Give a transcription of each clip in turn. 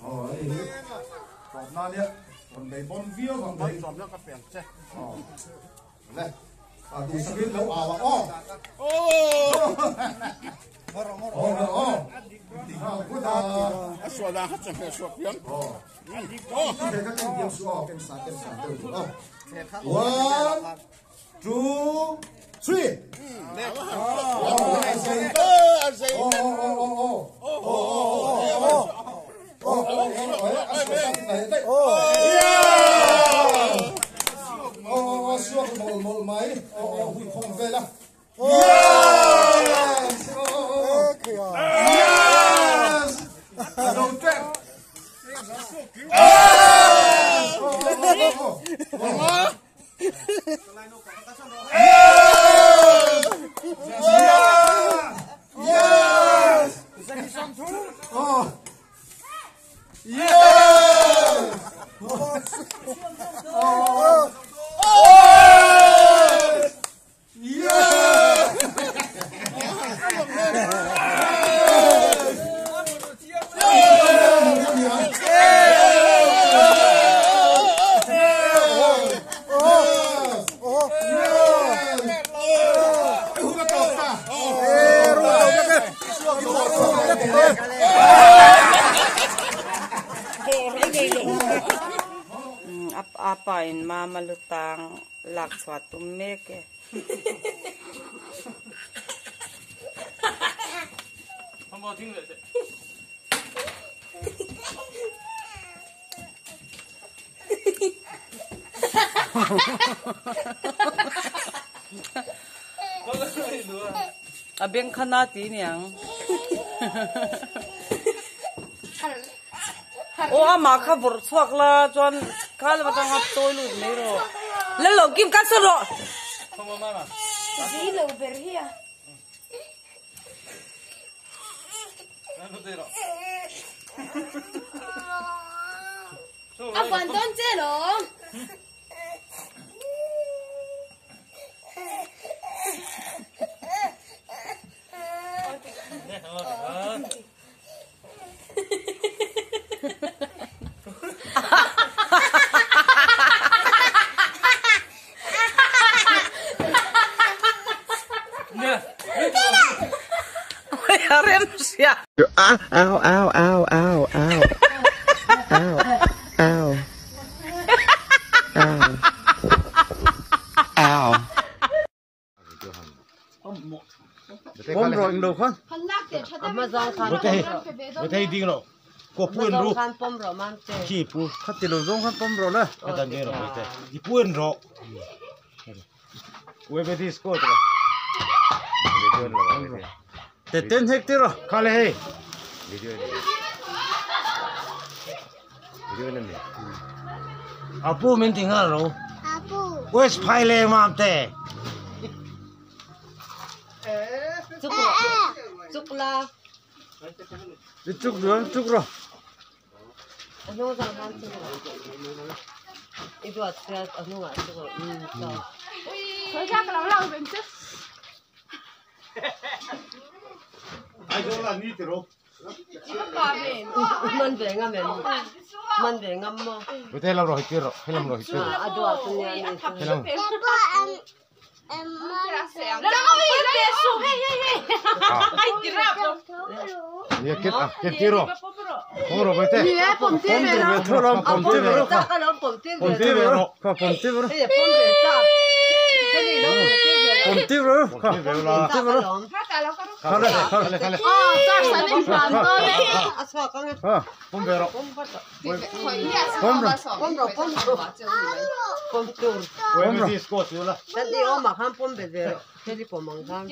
Aw hei hi tawp na nia rawn bei bawn viau ang mai. Aw le a duhsakin lo au ang aw. Aw aw ti nghal vut a. A suah dan kha chawhmeh suah piang. Aw he ka ken diam su aw ken sa ken sa deuh tur aw. One two three. Apa in mama lutang lak chhuah tum mek e. A beng kha na ti niang. Aw amah kha vawrh chhuak la chuan kha lam atanga chawi lut mai rawh. Lal lo kim ka sawn rawh. A van dawn che lawm. Ow, ow, ow, ow, ow, ow. Ow, ow. Ow. Ow. Bom ro ing lo khan. Bethei ding ro. Ko puen ru. Ki pu khat ti lo zong khan pom ro la. Ka dan ding ro te. I puen ro. We be this ko te. Te ten hek ti ro. Khale hei. Video ni. Video ni mi. Apu min ti ngal ro. Apu. West Phai le mam te. Chuk chuk la. Chuk ro chuk ro. Ano zang han chuk ro. I duat sia anu nga chuk ro. Khởi ra cái đầu lâu bên chứ. Ai zo la ni ti ro. Man ve ngam em. Man ve ngam mo. Bethei lam ro hi ti ro. Hei lam ro hi ti ro. A duat chu nia ni. Hei lam. Ni ket a ket ti ro. Pom ro bethei. Ni pom ti ve ro. Pom ro pom ti ve ro. Ta ka lom pom ti Pom ve. ti ve ro. Kha pom ti ve ro. Hey pom ve ta. Cái gì nó pom ti ve ro. Pom ti ve ro. Kha pom ti ve ro. Ta ka lom. Khale khale khale. A chua ka nge. Ha pom ve ro. Pom va. Pom ro. Pom ro pom ro. Pom tur. We be this ko ti la. Tan đi ôm mà kham pom về về rồi. Thế đi pom bằng kham.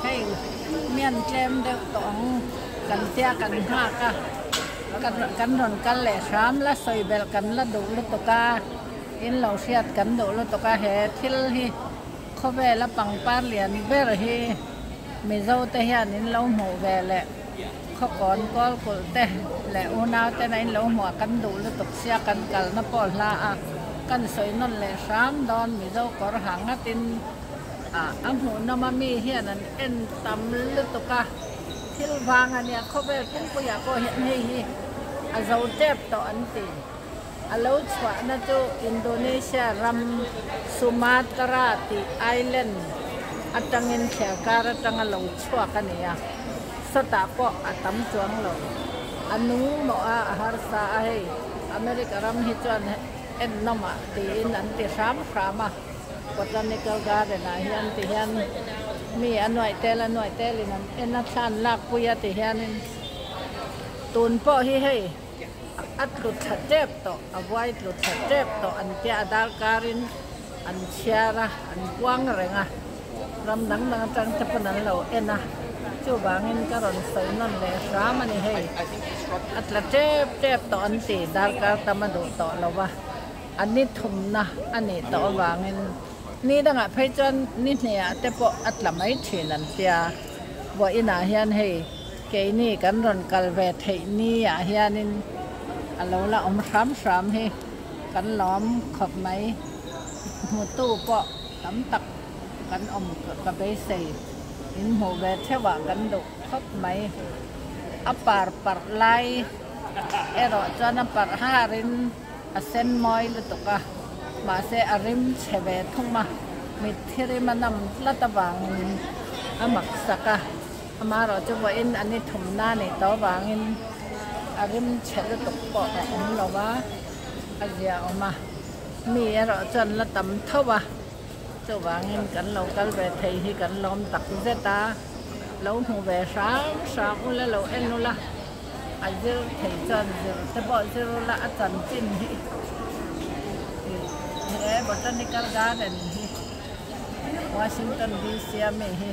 Hei mian tlem deuh tawh ang kan tia kan nghak a kan kan rawn kal leh hram la sawi belh kan la duh lutuk a in lo hriat kan duh lutuk a he thil hi khawvela pangpar lian ber hi Mizo te hian in lo hmuh ve leh khawkawn kawl kulh te leh unau ten a in lo hmuh kan duh lutuk sia kan kalna pawh hla a kan sawi nawn leh hram dawn Mizo kawr ha ngatin. Ah a hmuhnawm a mi hian an en tam lutuk a, thil vang a nia khawvel pumpuiah pawh hian hei hi a zo tep tawh an ti. A lo chhuahna chu Indonesia ram Sumatra tih island atangin thliarkar atanga lo chhuak a ni a, sawtah pawh a tam chuang lo. A nung mawh a, a harsa a hei America ram hi chuan en nawmah tiin an ti hram hram a, Botanical Garden ah hian ti hian mi a nuaih tel a nuaih telin an en a thlan lakpui a ti hianin tun pawh hi hei. A tlu thla tep tawh, a vuai tlu thla tep tawh an tia a darkarin an chhiar a, an puang reng a, ram dang dang atang te pawn an lo en a, chuvangin ka rawn sawi nawn leh hram a ni hei, a tla tep tep tawh an ti, darkar tam a duh tawh lo va, a ni thumna a nih tawh avangin ni dangah phei chuan ni hniah te pawh a tla mai thin an tia, vawiinah hian hei. Keini kan rawn kal ve theih ni ah hianin a lo la awm hram hram hi kan lawm khawp mai. Hmutu pawh tam tak kan awm ka beisei. In hmuh ve theuh ah kan duh khawp mai. A par parh lai erawh chuan a parh harin a sen mawi lutuk a, mahse a rim chhe ve thung a, mitthi rim a nam tlat avangin a mak sak a. Amaherawh chu vawiin an i thumna a nih tawh avangin a rim chhe lutuk pawh a awm lo va, a zia awm a. Mi erawh chuan la tam tho a, chuvangin kan lo kal ve thei hi kan lawm tak zet a, lo hmu ve hram hram ula lo en ula, a zir thei chuan zir te pawh zir ula a chanchin hi he Botanical Garden hi Washington DC a mi hi.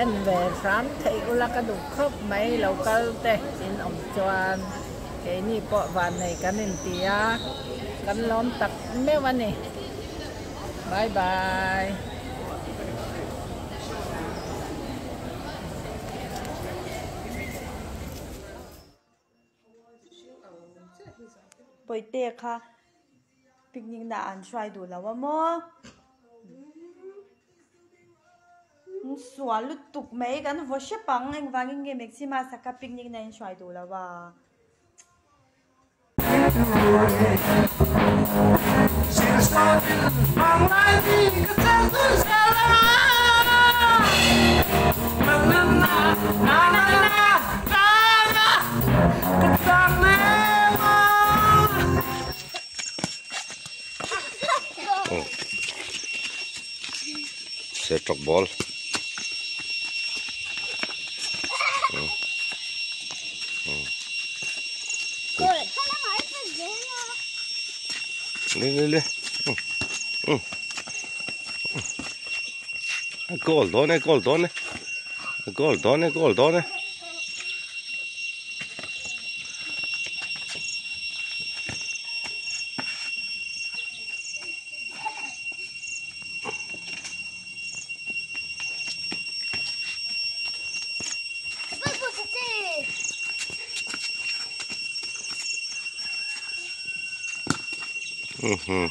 En ve hram theih ula ka duh khawp mai lo kal te in awm chuan keini pawh vannei kan inti a kan lawm tak meuh a ni bye bye. Pawite kha picnic na an hruai duh lo a maw sual lutuk mai kan vaw hrep ang engvangin nge Maxima saka picnic na in hruai duh lo a. Sepak ball. Le le le. Goal dawn e goal dawn e. Goal dawn e goal dawn e. Mhm.